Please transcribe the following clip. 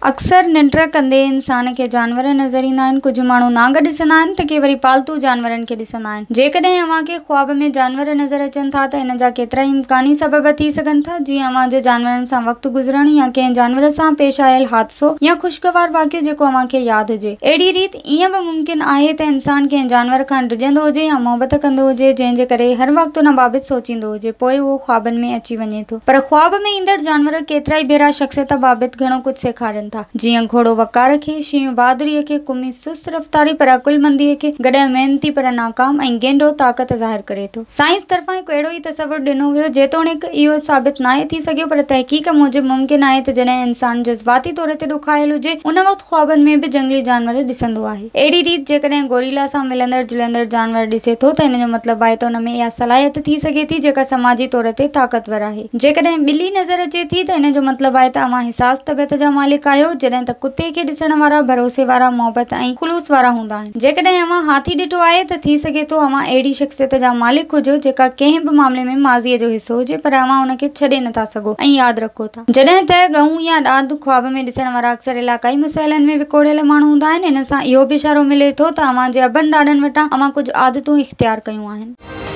اڪثر ننڊ ڪندي انسان کي جانور نظر ايندا آهن. ڪجهه ماڻهو نانگ ڏسندا آهن ته ڪي وري پالتو جانورن کي ڏسندا آهن. جيڪڏهن اوهان کي خواب ۾ جانور نظر اچن ٿا ته ان جا ڪيترائي امڪاني سبب ٿي سگهن ٿا، جيئن اوهان جو جانورن سان وقت گذرڻ يا ڪنهن جانور سان پيش آيل حادثو يا خوشگوار واقعو جيڪو اوهان کي ياد هجي. اهڙي ريت ائين به ممڪن آهي ته انسان ڪنهن جانور کان ڊڄندو هجي يا محبت ڪندو هجي، جنهن جي ڪري هر وقت ان بابت سوچيندو هجي، پوء اهو خوابن ۾ اچي وڃي ٿو. پر خواب ۾ ايندڙ جانور ڪيترائي ڀيرا شخصيت بابت گهڻو ڪجهه سيکارين ٿا. جيئن گهوڙو وقار کي، شينهن بهادريء کي، ڪمي سست رفتاري پر عقلمنديء کي، گڏهه محنتي پر ناڪام ۽ گينڊو طاقت ظاهر ڪري ٿو. سائنس طرفان هڪ اهڙو ئي تصور ڏنو ويو، جيتوڻيڪ اهو ثابت ناهي ٿي سگهيو پر تحقيق موجب ممڪن آهي ته جڏهن انسان جذباتي طور تي ڏکايل هجي، ان وقت خوابن ۾ به جهنگلي جانور ڏسندو آهي. اهڙي ريت جيڪڏهن گوريلا سان ملندڙ جلندڙ جانور ڏسي ٿو ته ان جو مطلب آهي ته ان ۾ اها صلاحيت ٿي سگهي ٿي جيڪا سماجي طور تي طاقتور آهي. جيڪڏهن ٻلي نظر اچي ٿي ته ان جو مطلب آهي ته اوهان حساس طبيعت جا مالڪ آهيو، جڏهن ته ڪتي کي ڏسڻ وارا ڀروسي وارا، محبت ۽ خلوص وارا هوندا آهن. جيڪڏهن اوهان هاٿي ڏٺو آهي ته ٿي سگهي ٿو اوهان اهڙي شخصيت جا مالڪ هجو جيڪا ڪنهن به معاملي ۾ ماضيء جو حصو هجي پر اوهان ان کي ڇڏي نٿا سگهو ۽ ياد رکو ٿا. جڏهن ته ڳئون يا ڏاند خواب ۾ ڏسڻ وارا اڪثر علاقائي مسئلن ۾ وڪوڙيل ماڻهو هوندا آهن. ان سان اهو به اشارو ملي ٿو ته اوهان جي ابن ڏاڏن وٽان اوهان ڪجهه عادتون اختيار ڪيون آهن.